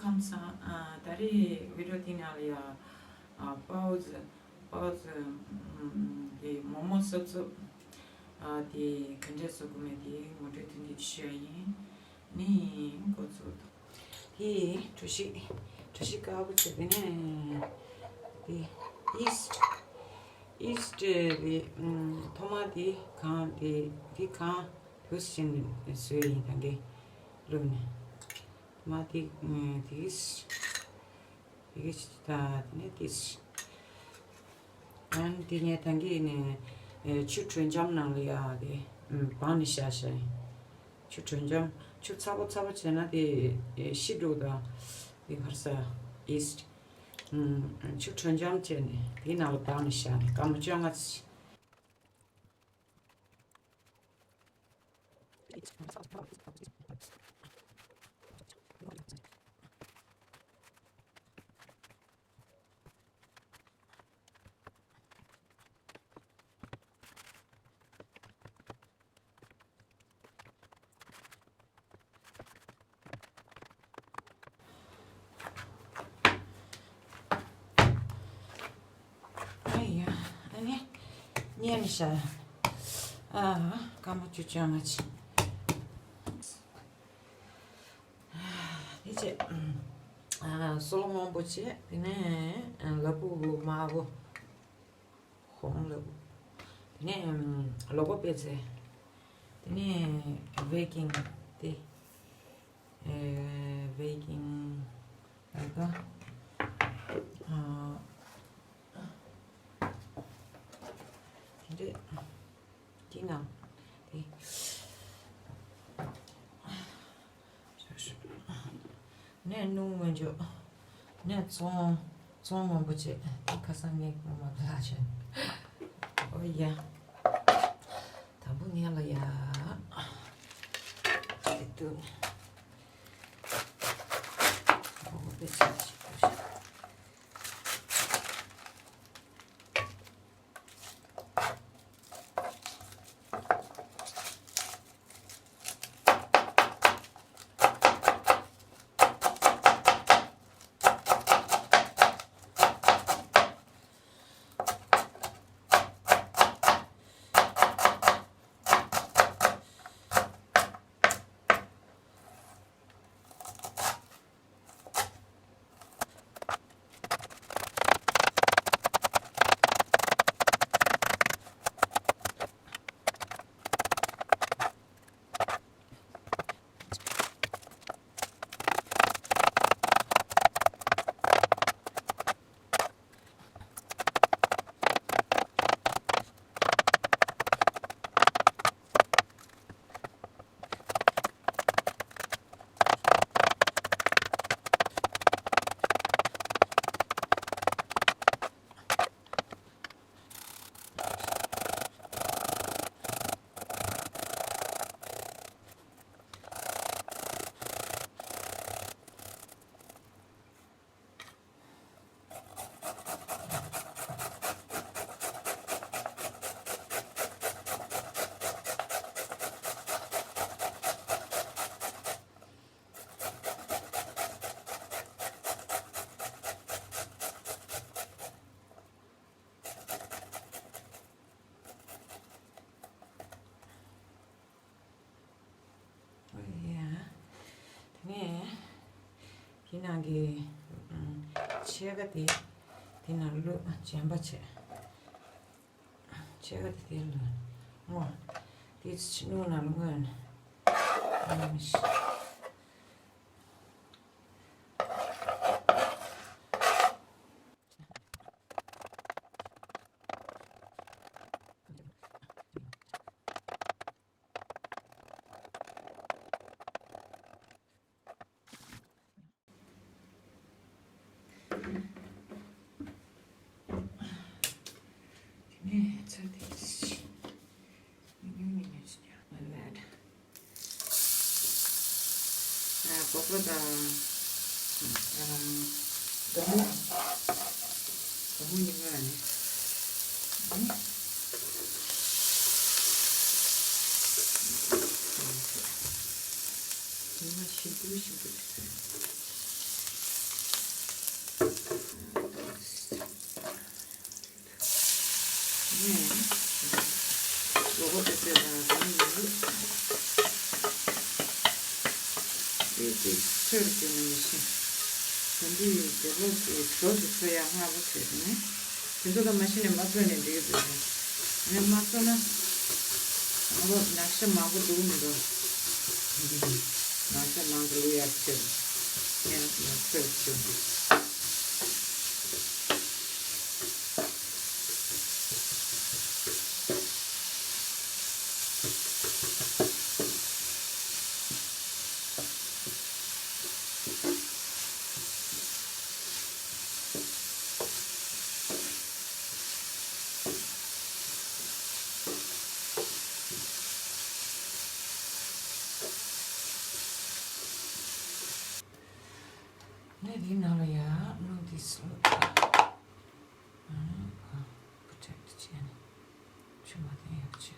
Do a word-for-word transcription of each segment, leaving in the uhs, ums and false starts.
ཁམས་བཟང་། ཨ། ད་རེས་བི་ཌི་ཡོ་དེ་ནང་ལ་ཡ། ཨ། པའོ་ཟི། པའོ་ཟི། ཨམ། དེ་མོག་མོག་སོབ་སོབ། ཨ། དེ་ག་འདྲས་བཟོ་དགོས་མེད་དེ་ངོ་སྤྲོད་ཏན་ཏན་ཞུ་ཡ་ཡིན། ནི་འགོ་ཚུགས། དེ་གྲོ་ཞིབ། གྲོ་ཞིབ་དཀར་པོ་བྱས། དེ་ནས་དེ་ཡིས་ཊི། ཡིས་ཊི་དེ། ཨམ། ཐོག་མ་དེ་གང་དེ་དེ་གང་དུས་ཕྱིན་ནས་བཟོས་ཡིན། ད་གིན་བླུགས་ནས། མ་དེ། ཨ། དེ་གིས། དེ་གིས་ད་དེ་ནས་དེ། ཨ་ནི་དེ་ངས་ད་གིན་ནས། ཨེ། ཆུ་དྲོད་འཇམ་ནང་ལ་ཡ་དེ། ཨམ། སྦངས་ནས་བཞག་བཞག་ཡིན། ཆུ་དྲོད་འཇམ། ཆུ་ཚ་པོ་ཚ་པོ་བྱས་ན་དེ། ཨེ། ཤི་འགྲོ་དང་། དེ་ག་རེ་ཟ། ཡིས་ཊི། ཨམ། ཆུ་དྲོད་འཇམ་བྱས་ནས་དེའི་ནང་ལ་སྦངས་ནས་བཞག་ནས་སྐར་མ་བཅོ་ལྔ་ཙམ། ཨ་ཡ། ཨ་ནི་མཉེ་ནས་བཞག། ཨ། སྐར་མ་བཅུ་བཅོ་ལྔ་ཅིག། དེ་བྱས། ཨ། སོལ་སྔོན་པོ་བྱས། དེ་ནས་ལ་ཕུག་དམར་པོ། ཧོང་ལ། དེ་ནས་ལོག་པ་པེ་ཙེ། དེ་ནས་བྷེ་ཀིང་དེ། ཨེ། བྷེ་ཀིང་ལ་ད། ཨ། དེ་འདྲས། དེ་ནང་དེ། ནས་སྣུམ་སྔོན་འཇོག། ནས་བཙོང་། བཙོང་མང་པོ་བྱས། དེ་ཁ་སང་ངས་ངོ་མ་ལ་བྱས། ཨོ་ཡ། དང་པོ་ངས་ལ་ཡ། དེ་དུ། ཨོ་དེ་ཆ་ཞིག་དུ་ཞིག། ཨོ་ཡ། དེ་ནས་དེ་ནང་གི་ཨམ། ཕྱེད་ཀ་དེ་དེ་ནང་བླུགས། རྗེན་པ་བྱས། ཕྱེད་ཀ་དེ་དེ་ལ་སྔོ། དེ་སྣུམ་ནང་ལ་བརྔོས་ནས། དེ་ནས་ཚར་དེ། ཉུང་ཉུང་ཉུང་ཉུང་ཞིག་ཉར་མ་ལད། ཨ། གོ་ཀོ་དང་། ཨ། སྒ་སྨུག་སྒ་སྨུག་ཉི་མ་ནི། ཨ་ནི། ཉི་མ་ཞིམ་པོ་ཞིམ་པོ་ཞིག་ཟ། ཅིག་འཚོལ་དགོས་ནི་མི་ཤེས། དེ་འདྲའི་ཡོད་དེ་ལོ་ཅིག་གྲོ་ཞིག་འཚོལ་ཡག་སྔ་པོ་བྱས་ནས། དེ་ཚོ་ད་མ་ཤི་ནས་མ་འཚོལ་ནས་འགྲིག་གི་འདུག་ནས་མ་འཚོལ་ན། ང་ལོ་ནག་ཤ་མང་པོ་འདུག་མི་འདུག་ནག་ཤ་མང་པོ་ལུག་ཡག་ཁྱེར། ངས་ཡག་འཚོལ་བྱུང་། ནས་འདིའི་ནང་ལ་ཡ་སྣུམ་འདི་བཟོས། ཨ་ནི་ཨ་པྲོ་ཊེག་ཊི་བྱས་ནས་ཆུ་མ་བཏང་ཡག་བྱས་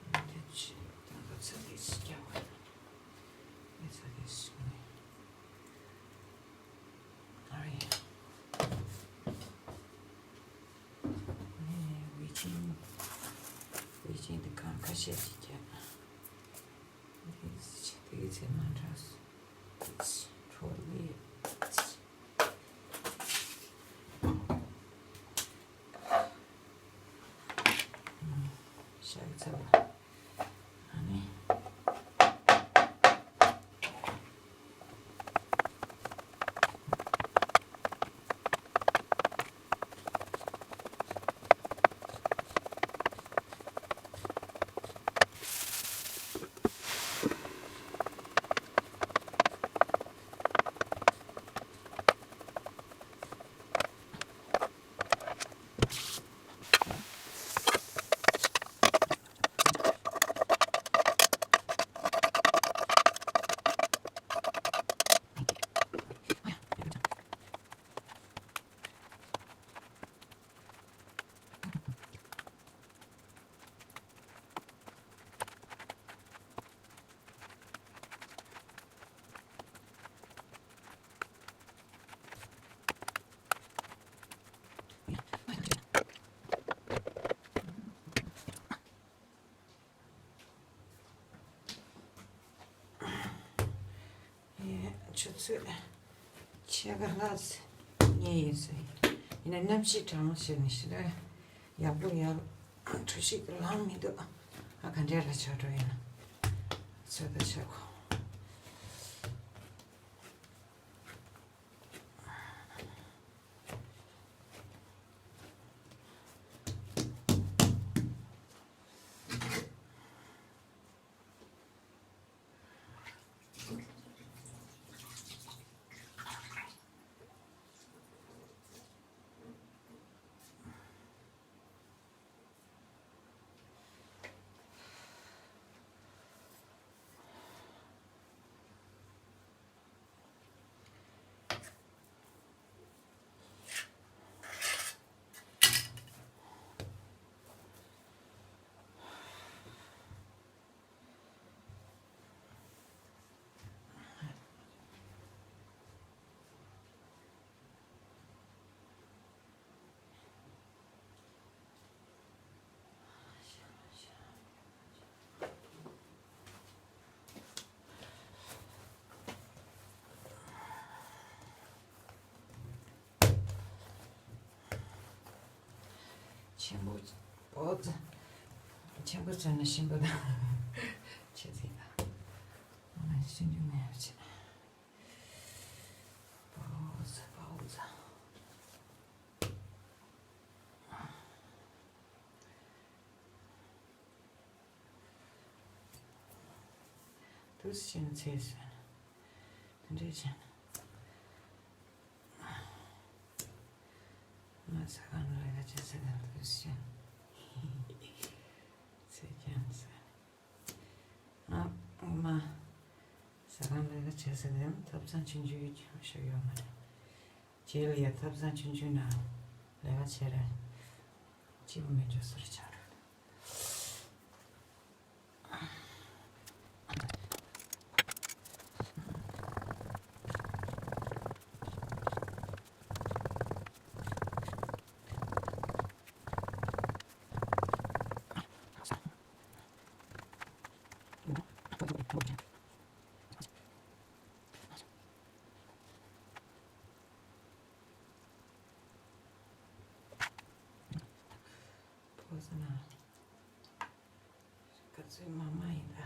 ཏེ། འདི་ཆུ་ད་ག་ཚོད་འདི་ཞིག་རྒྱག་པ་ཡིན། འདི་ཚོ་འདི་ཞིག་ནས། ཨ་རེད། ནས་ཝེ་ཅིན་ཝེ་ཅིན་འདི་གང་ཁ་ཤས་ཅིག་རྒྱག་དེའི་ཚེ་མ་འདྲ་སོ། ཁྲོ་ལེ། ཤ་ཚ་བ། ཨ་ནི། ཆུ་ཚོད་ཕྱེད་ཀ་ལྷག་ཉལ་ཡིན་ཟེར། ཡིན་ན་གནམ་གཤིས་གྲང་མོ་བྱས་ནས་ཤི་ལ་ཡག་པོ་ཡག་གྲོ་ཞིབ་ཏུ་ལངས་མི་འདུག་ཨ་ག་འདྲས་ལ་ཆགས་འགྲོ་ཡིན་ན་ཚོད་ལྟ་བྱེད་གོ། ཆེན་པོ་པོ་ཙི། ཆེན་པོ་ཙི་ནི་ཞིམ་པོ་དང་། ཆེ་ཙི་དང་། ང་ཞིམ་རྒྱུ་མེད་པ་བྱེད། པོ་ཙི་པོ་ཙི། དུས་ཕྱིན་ཚེ་ཟེར་ན། དེ་འདྲས་བྱས་ན། ང་ཟ་ཁང་ལ་ཡ་ཅི་ཟེར་ན་དུས་ཕྱིན། ཚེ་ཅན་ཟེར། ཨ་མ། ཟ་ཁང་ལས་ཀ་བྱེད་ས་དེ་ཐབ་ཚང་ཆུང་ཆུང་ཞིག་ཡོད་མ་རེད། རྗེས་ལ་ཡ་ཐབ་ཚང་ཆུང་ཆུང་ནང་ལས་ཀ་བྱེད་རེད། སྐྱིད་པོ་མེད་འགྲོ་ས་རེད་ཆགས་འགྲོ། ཟེར་ན། ག་ཚོད་མ་མ་ཡིན་ད།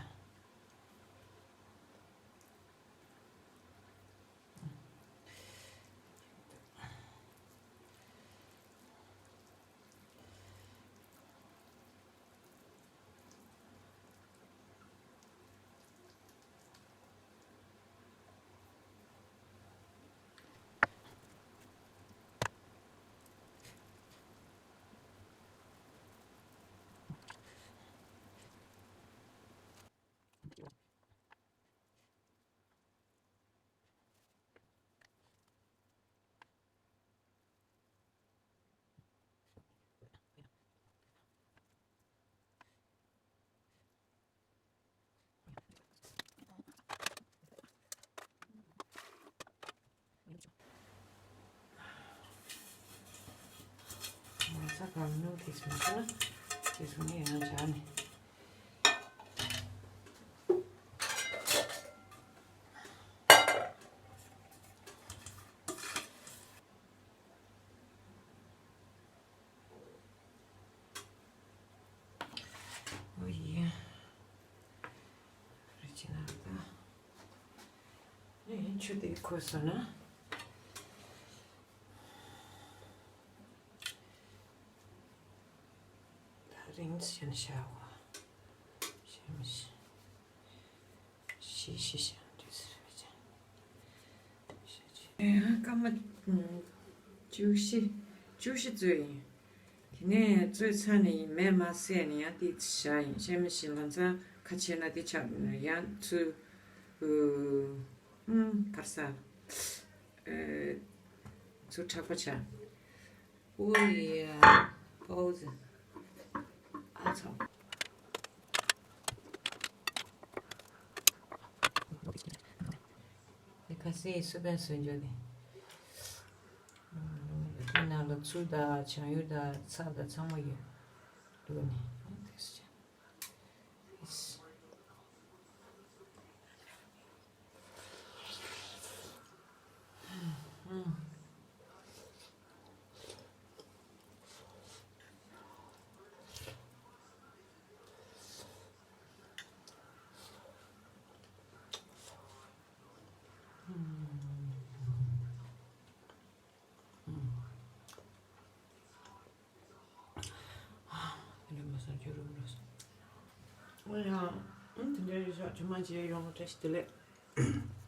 ང་ཚ་གང་ནུ་དེ་སོང་ཙང་དེ་སོང་ནས་ཡང་བྱ་ནས། ཨོ་ཡེ། རེ་ཅི་ན་ད། ཨེ་ཆུ་དེ་ཁོལ་སོང་ན། ད་རིང་ཞན་ཤ་བ། ཞན་ཤ། ཤི་ཤི་ཤི་འདྲི་ཟེར་བ་ཅན། ཤ་ཅི། ཨེ་སྐར་མ་བཅུ་བཞི། བཅུ་བཞི་བཙོས་ཡིན། དེ་ནས་བཙོས་ཚར་ནས་མེ་མ་བསད་ནས་ཡང་དེ་བཞག་ཡིན། ཤ་མི་ཤི་ལོ་ཚ་ཁ་ཕྱེ་ན་དེ་ཆགས་ཡང་ཚུ། ཨུ། ཨུམ་གར་ས། ཨེ། ཚུ་དྲག་པོ་ཆགས། ཨོ་ཡ། པའོ་ཙི། ཨ་ཚོ། དེ་ཁ་སེ་སུ་པན་སུ་འཇོག་དེ། དེ་ནང་ལ་ཆུ་དང་བྱང་ཡུ་དང་ཚྭ་དང་ཚང་མ་ཡོད། འདུག་ནི། ཨ་དེ་སུ་ཅན། ཨིས། དེ་འདྲ་མ་སོང་རྒྱུ་རུ་རུ་སོང་། ཨོ་ཡ། ཨང་དེ་འདྲ་ཡོད་ཤག་ཇུ་མ་བྱས་ཡོང་བཀྲ་ཤིས་བདེ་ལེགས།